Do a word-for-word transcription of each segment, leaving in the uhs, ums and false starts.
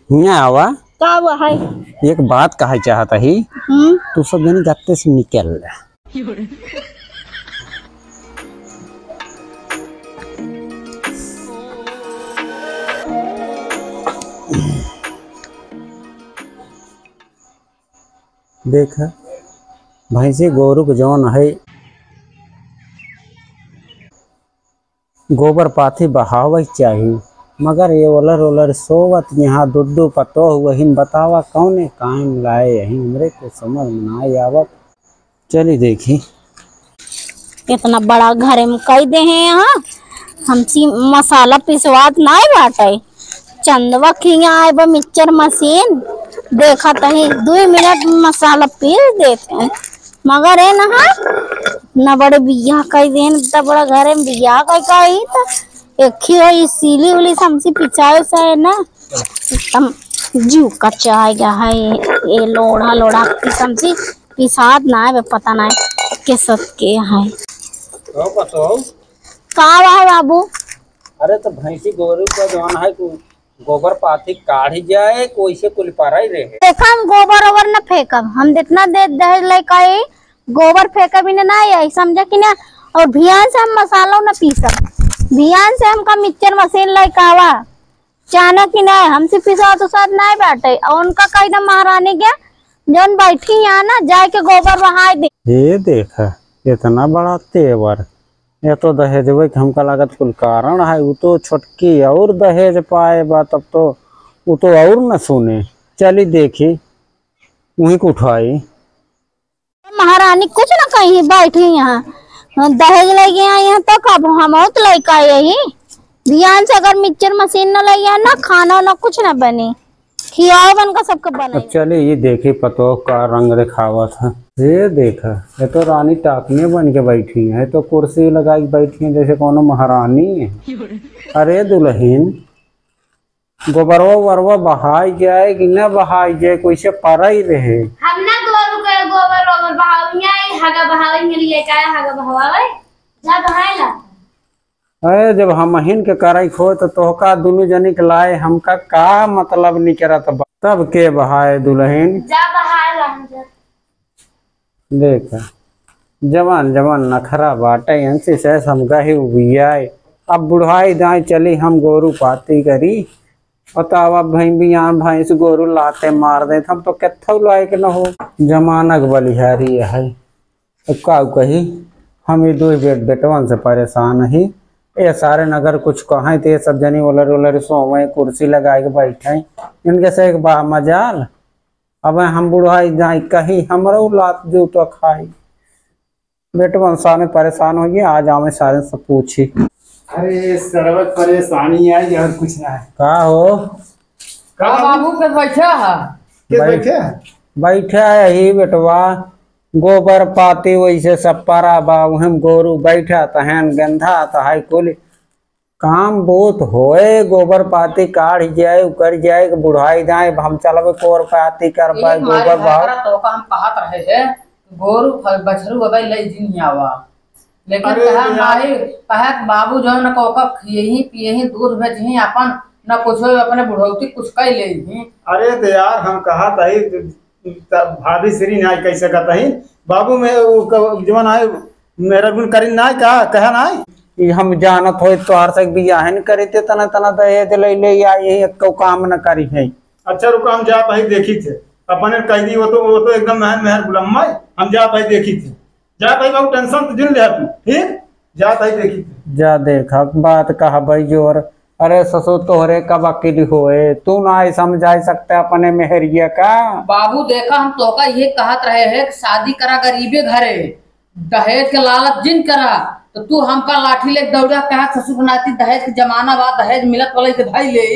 हियाँ आवा। का हुआ है? एक बात कहे चाहत ही। हम्म। तू सब जनी गत्ते से निकल ले। देख, भैंसी गोरू के जौन है, गोबर पाथी बहावे के चाही, मगर ये ओलर ओलर सोवत यहाँ दुड्डू पतोह वहिन बतावा कौने कायम लाए यही हमरे को समझ में नाई आवत। चली देखी। इतना बड़ा घरे में कई दे हैं यहाँ, हमसी मसाला पिसवात नाई बाटे। चंदवा खिया आए बा मिक्सचर मशीन, देखा तही दुई मिनट में मसाला पीस देते हैं। मगर है ना, हाँ, इतना बड़े बियाह कई देन, इतना बड़ा घर में बियाह कई का ही तो एक ही हो, ई सीली उली से हमसे पिछाए से है ना, एकदम जीव कच्चा है गया है। ये लोढ़ा लोढ़ा की हमसे पिसाद ना है, पता ना है के सत के है। तो बताओ। का हुआ है बाबू? अरे तो भैंसी गोरू का जौन है तू गोबर पाथी काढ़ी जाए, कोई से कुल पारा ही रहे। देखा, हम गोबर ओबर न फेंकब, हम जितना दे दहेज लेके आई, गोबर फेंकब ही न, ना आई, समझा कि ना? और भियान से हम मसाला न पीसब, भियान से हमका मिक्सचर मशीन लेके आवा, जाना कि ना, हमसे पिसवा तो साथ ना बाटे। और उनका कही ना महारानी के, जौन बैठी यहाँ ना, जाए के गोबर बहाए दे। ये देखा, इतना बड़ा तेवर, ये तो दहेजवे के हमका लागत कुल कारण है। उ तो छोटकी और दहेज पाए बा, तब तो उ तो और न सुने। चली देखी, वहीं को उठाई। महारानी कुछ न कही, बैठी यहाँ, दहेज लेके आई हैं तो कब हम तो लेके आए ही। ध्यान से अगर मिक्सचर मशीन न ले आए ना, खाना ना कुछ न बने। खियाओ बन का सबके बने। अब चले, ये देखे पतोह का रंग दिखावत है। ये देखा, ये तो रानी टाकने बन के बैठी है, ये तो कुर्सी लगाई के बैठी है जैसे कोनो महारानी है। अरे दुल्हन, गोबरवा वरवा बहाई जाए कि न बहाई जाए, कोई से परई रहे। हम ना गोरू के गोबर वोबर बहावे, यहाँ हगा बहावे के लिए का हगा बहावे, जा बहाए ला। अरे, जब हमहिन के करई खोए, तो तोहका दुनू जनी के लाए हमका का मतलब निकरत बा? तब के बहाए दुलहिन? जा बहाए ला, हम जा। देख, जवान जवान नखरा बाटे, इनसे से हम गहे उबियाए। अब बुढ़ाई दाई चली, हम गोरू पाती करी। बतावा, अब भई बियान भैंस गोरू लाते मार दे, हम तो केथौ लायक न हो। जमानक बलिहारी है। अब का कही, हम ये दो बेट-, बेटवन से परेशान ही। ये सारे न अगर कुछ कहें तो ये सब जनी ओलर ओलर सोवे, कुर्सी लगाए के बैठे। इनके से एक बा मजाल। अब हम बुढ़ाई जाए कही, हमरो लात जूता खाई। बेटवन सारे परेशान हो गए, आज आवे सारे से पूछी। अरे सरवत परेशानी आई और कुछ ना है। का हो? का बाबू के बैठा है? के बैठ-, बैठे हैं? बैठा है ही बेटवा। गोबर पाती वैसे सब परा बा, उहेम गोरू बैठा तहन गंधा तहाई कुल काम बहुत होए, गोबर पाती काढ़ जाए, उकर जाए, बुढ़ाई जाए, हम चलबे कोर पाती कर पाए, गोबर भाव। तो का हम कहत रहे है, गोरू फ-, बछरू अबै ले जिन आवा, लेकिन अरे कहा यार। नाही, कहा कि बाबू जो न कोका खियही पियही दूध बेचही अपन, न कुछ अपने बुढ़ौती कुछ कई लेही। अरे तो यार हम कहा तही त भाभी श्री ना कह सकत ही, बाबू में वो क-, जवन आए मेहरा गुण करी ना का कहा ना। ई हम जानत होई तोहार से बियाह न करी ते तना तना दहेज ले ले या यही एको काम न करी है। अच्छा रुको, हम जात ही देखी थे, अपने कह दी वो तो, वो तो एकदम महन महर बुलम्मा है, हम जात ही देखी थे। जा भाई बाबू, टेंशन तो जिन ले तू, ठीक? जा भाई देखी। जा देखा, बात कहा भाई जोर। अरे ससुर, तोहरे का वकील होए, तू ना आई समझाई सकते अपने मेहरिया का? बाबू देखा, हम तोहका ये कहत रहे हैं कि शादी करा गरीबे घरे, दहेज के लालच जिन करा, तो तू हमका लाठी लेके दौड़ा, कहा ससुर नाती दहेज के जमाना बा, दहेज मिलत वाला के भाई ले।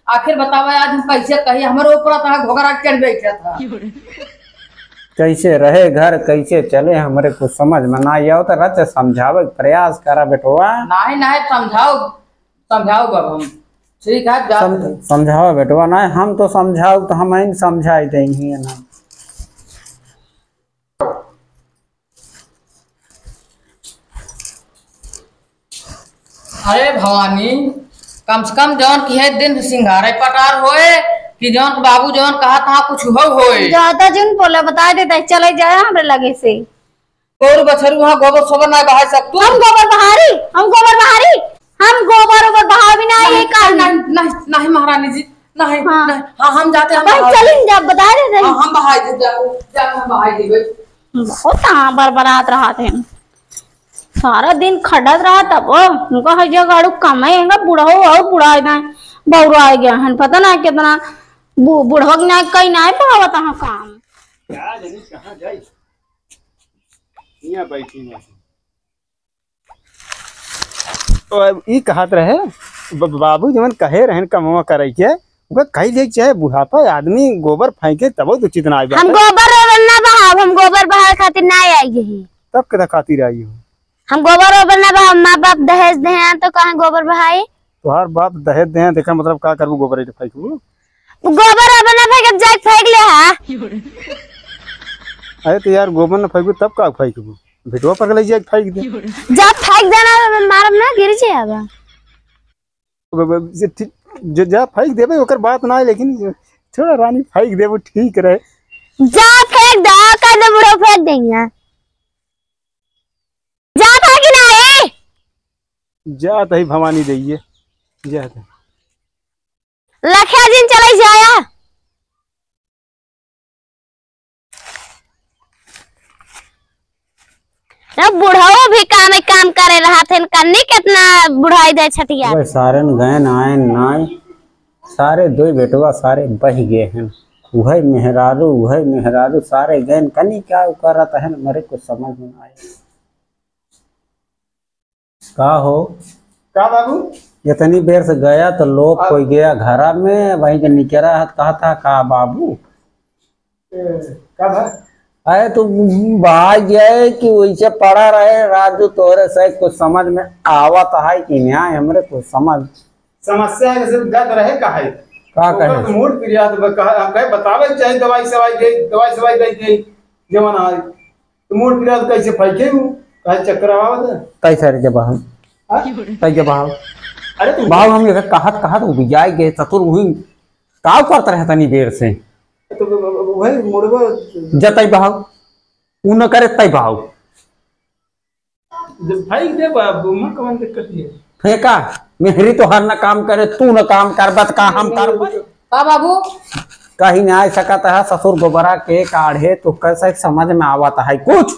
आखिर बतावा, आज हम कैसे कही, हमरे ऊपर तहा घोघरा चढ़ बैठा था। कैसे रहे घर, कैसे चले, हमरे कुछ समझ में ना आवत। रच समझावे के प्रयास करा बेटवा। नाही, नाही, समझाओ, समझाओ बाबू, हम ठीक है, जा सम-, समझावा बेटवा, नाही हम तो समझाओ तो हम ही समझाई देंगे ना। अरे भवानी, कम से कम जौन की है दिन सिंगारे पटार होए, कि जौन बाबू जौन कहत हा कुछ हो होए। ज्यादा जिन बोले, बताइ देता है, चले जाए हमरे लगे से। गोरू बछरू वहाँ गोबर सोबर ना बहाय सकतू। हम गोबर बहारी, हम गोबर बहारी, हम गोबर ओबर बहावी ना, ये नहीं, काम नहीं, नहीं, नहीं, महारानी जी, नहीं, हाँ। नहीं, हाँ, हम जाते, हम भाई, बहाय चलिन देबे। जा, बताइ देते हैं। हाँ, हम बहाय देबे, जा, जा, हम बहाय देबे। बहुत हाँ बरबरात रहत हैं, सारा दिन खटत रहत। अब उनका है जो गाड़ू कमाए हैं, बुढ़ऊ और बुढ़ाए गए, बौराए गए हैं, पता ना कितना बु-, बुढ़वा के ना कहीं ना पावत है काम। का जानी कहाँ जाई? हियाँ बैठी ना। तो अब ई कहत रहे, ब-, बाबू जवन कहे रहन कमवा करे के, ओका कही ले चाहे बुढ़ापा आदमी गोबर फेंके तबो तो चितना आई हम बाटे। गोबर ओबर ना बहाव, हम गोबर बहावे खातिर ना आई है। तब केदा खातिर आई हो? हम गोबर ओबर ना बहाव, माँ बाप दहेज दे हैं तो कहाँ गोबर बहाई? तोहार बाप दहेज दे हैं, तेकर मतलब का करबू, गोबर फेंकबू? गोबर अब ना फेंकब, जाके फेंक ले हा। अरे तो यार, गोबर ना फेंकबू तब का फेंकबू? भिटवा पर ले जाके फेंक दे। जा फेंक देना, मारब ना, गिर जाए अब। अब, अब, जे ठीक, जे जा फेंक देबे, ओकर बात ना है, लेकिन थोड़ा रानी फेंक देबो ठीक रहे। जा फेंक दे, कह दे बुढ़ऊ फेंक देंगे। जा फेंक ना, ए। जा तही भवानी दइए, जा तही। लखिया जिन चले जाया। अब बुढ़ऊ भी काम, काम करे रहत हैं, कन्नी कितना बुढ़ाई दे छटिया। वह सारन गयन आयन नाय, सारे दो बेटवा सारे बहि गए हैं। उहै मेहरारू, उहै मेहरारू, सारे गयन कन्नी का करत हैं, मरे कुछ समझ में ना आए। का हो? का बाबू? इतनी बेर से गया तो लोग आ- कोई गया घरा में, वहीं के निकरा है, कहत हा का बाबू? ए, का भा? अरे तू भाग गए कि वैसे पड़ा रहे राजू, तोरे से कुछ समझ में आवत है कि न्याय हमरे कुछ समझ। समस्या है, जैसे दर्द रहे का है? का ओकर कहे? तो मूड पिरियात बा, कहा, हम कहे बतावे के चाही, दवाई सवाई दे, दवाई सवाई दे, दे, जवन आए। तो मोर पिरात कैसे फैके हूँ, काहे चक्कर आवत है? कैसे रे जब हम? हाँ? कैसे जब हम? अरे तू भाव हम ये कहत, कहत उबियाई गए, ससुर वही का करत रहे तनी बेर से। तो वही मोड़बा जतई भाव, उ न करे तई भाव। जब फेंक दे बाबू, मैं कौन दिक्कत है? फेंका, मेहरी तो हर न काम करे, तू न काम करबत का हम करबत? का बाबू? कहीं ना आ सकत है ससुर गोबरा के काढ़े, तो कैसे समझ में आवत है कुछ?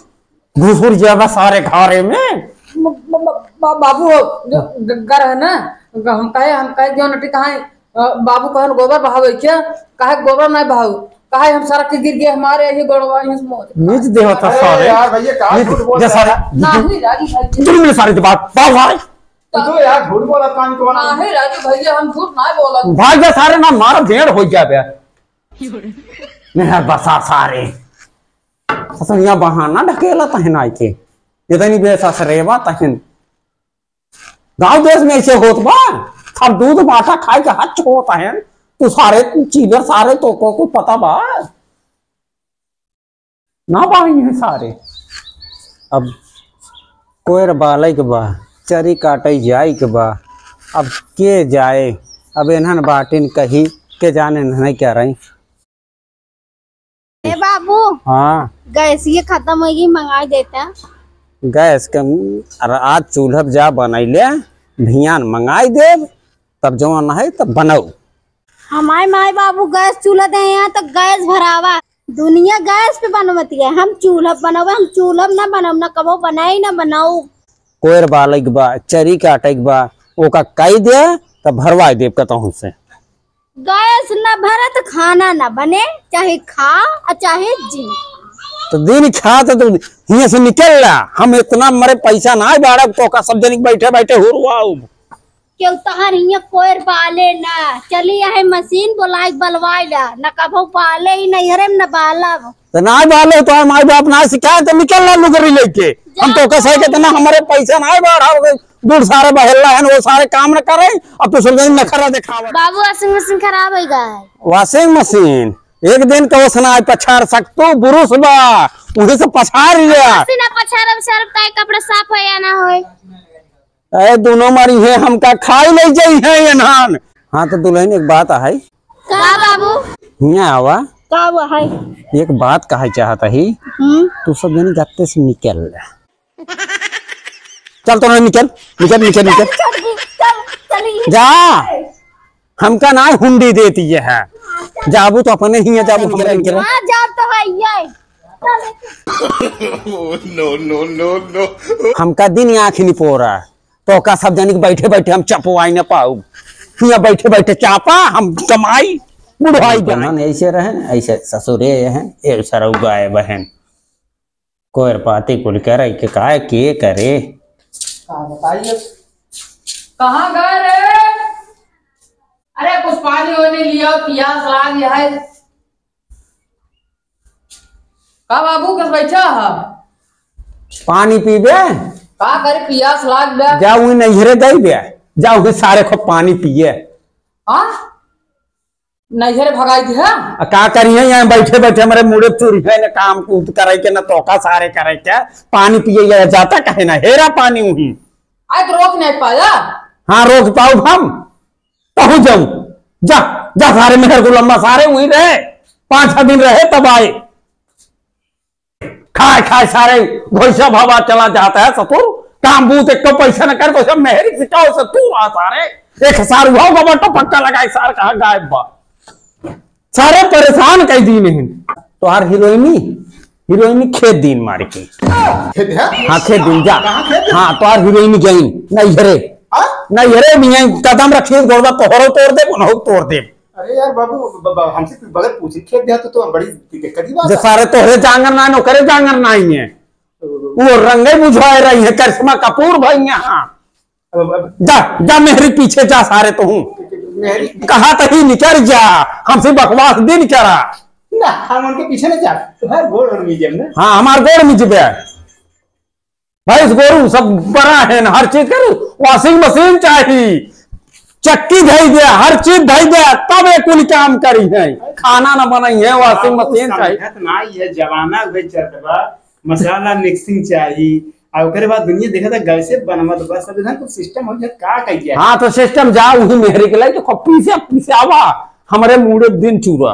घुसुर जाबा सारे घरे में। ब-, ब-, ब-, ब-, बाबू हो, जो ग-, गर है ना, ग-, हम कहे, हम कहे जो नटी कहाँ, अ, बाबू कहन गोबर बहावे क्या? काहे गोबर नहीं बहाऊ? काहे हम सड़क के गिर गए, हमारे यही गोड़वा यहीं से मोच। नीच देवता अरे सारे। यार भैया, कहाँ नीच झूठ बोल दे रहा सारे। है? नहीं राजू भाई। जुर्म में सारे जवाब, बाबू सारे। तू तो यार झूठ बोला, कान को बना। नहीं राजू भैया, हम झूठ नहीं बोला। भाग जा सारे, ना मार भेड़ हो जाबे। नहीं यार, बसा सारे। ससुनिया बहाना ढकेला तहन आइके। इतनी बेससरेवा तहन। गाँव देश में ऐसे होत बा? सब दूध माठा खाए के हच होत है। तू सारे चीलर सारे तो को, को पता बा? ना बा इन्हें सारे। अब कोयर बालक बा, चरी काटे जाए के बा। अब के जाए? अब इन्हन बाटिन कही के जाने इन्हन क्या रही। ए बाबू, हाँ। गैस ये खत्म होगी, मंगाई देता। गैस के, अरे आज चूल्हा पे जा बनैले, भियान मंगाई देब, तब जवन है तब बनाऊ। हमारे माई बाबू गैस चूल्हा दे हैं तो गैस भरावा। दुनिया गैस पे बनवती है, हम चूल्हा पे बनावे, हम चूल्हा पे ना बनाऊ, ना कबो बनाई ना बनाऊ। कोयर बालक बा, चरी काटे के बा, ओका कई दे तब भरवाई देब कतहूँ से। गैस न भरे त खाना न बने, चाहे खा और चाहे जी। तो दिन खा तो तू हियां से निकल ला, हम इतना मरे पैसा ना बाढ़ब तो का सब जनिक बैठे बैठे हुरवाऊ। केहू तहार हियां कोयर बाले ना, चली आहे मशीन बोलाई बलवाई ला, न कभो बाले ही नहीं हरे न बालब। तो ना बाले तो हम माई बाप ना सिखाए तो निकल ला लुगरी लेके। हम तो कसे के इतना हमारे पैसा ना बाढ़ा हो गए। दूर सारे बहेला है, वो सारे काम न करे, अब तो सुन नखरा दिखावे। बाबू, washing machine खराब हो गया है। Washing machine एक दिन का ओसना आज पछाड़ सकतो, बुरुस बा, उहे से पछाड़ लिया। मशीन पछाड़ब, सरब ताई कपड़ा साफ हो या ना होए। ए, दोनों मारी है, हमका खाई ले जाई है ये नान। हाँ, तो दुल्हन एक बात है, का बाबू? हियाँ आवा। का हुआ है? एक बात कहे चाहत ही। हम्म। तू सब जनी गत्ते से निकल ले। चल तो ना, निकल, निकल, निकल, निकल। चल, चल, चल, चल, चल। जा, हमका ना हुंडी देती है। जाबू तो अपने ही है, जाबू, हमका निकल। हाँ, जा तो है ये। No, no, no, no। हमका दिन आँख नहीं पोरा, तो का सब जनिक बैठे बैठे हम चपवाई न पाऊ। हियाँ बैठे बैठे चापा, हम कमाई, बुढ़ाई बनाई। ऐसे रहे न, ऐसे ससुरे हैं, ये सरऊ गाय बहन। कोयर पाती कुल करे के काय के करे। हाँ, बताइए। कहाँ गए रे? अरे, कुछ पानी वानी लिया, पियास लाग है। का बाबू, कस बैठा है? पानी पीबे? का करे, पियास लाग बे। जा वही नैहरे दई बे, जा वही सारे खूब पानी पिए। हाँ? नैहरे भगाई दिया? आ, का करिए, यहाँ बैठे बैठे हमारे मुड़े चुरी है, न काम कूद करे के, न तोका सारे करे के, पानी पिए ये जाता कहे ना, हेरा पानी वही। आज रोक नहीं पाया? हाँ, रोक पाऊ हम, पहुँच जाऊ, जा, जा सारे मेहर को लंबा सारे वही रहे, पाँच छह दिन रहे तब आए। खाए खाए सारे भैंसा भावा चला जाता है ससुर, काम बूत एक पैसा न कर, तो सब मेहरी सिखाओ से तू आ सारे, एक सार हुआ का बट्टा पक्का लगाए, सार कहाँ गायब बा, सारे परेशान कर दी नहीं। तोहार हीरोइनी, हीरोइनी खेत दिन मार के। खेत है? हाँ, खेत दिन जा। कहाँ खेत है? हाँ, तोहार हीरोइनी गई नैहरे। हाँ? नैहरे में यहीं कदम रखिए, गोड़वा तोहरो तोड़ दे, उनहु तोड़ दे। अरे यार बाबू, ब-, ब-, हमसे कुछ बगैर पूछे खेत दिया तो, तो बड़ी दिक्कत की बात जो है। सारे तोहरे जांगर ना, ओकरे जांगर ना ही है। वो रंगे बुझाए रही है, करिश्मा कपूर भाई यहाँ। अब, अब जा, जा मेहरी पीछे जा सारे तो हूँ। मेहरी? कहा तही निकल जा, हमसे बकवास दिन करा। ना, हम उनके पीछे नहीं जा, तुम्हारे गोड़ और में जब ना। हाँ, हमार गोड़ में जबे। भैंस गोरू सब बड़ा है ना, हर चीज करू, washing machine चाहिए, चक्की धई दे, हर चीज धई दे, तब ये कुल काम करी है। खाना ना बनाई है, washing machine चाहिए। समझत ना, ये जमाना उहे चलत बा, मसाला mixing चाहिए, आ ओकरे बाद दुनिया देखत है गैसे बनवत बा, सब इधर कुछ system हो जाए, का कहिए? हाँ, तो system जा, वही मेहरी के लाई तो खूब पीसे, पीसे आवा, हमरे मूड़े दिन चूरा।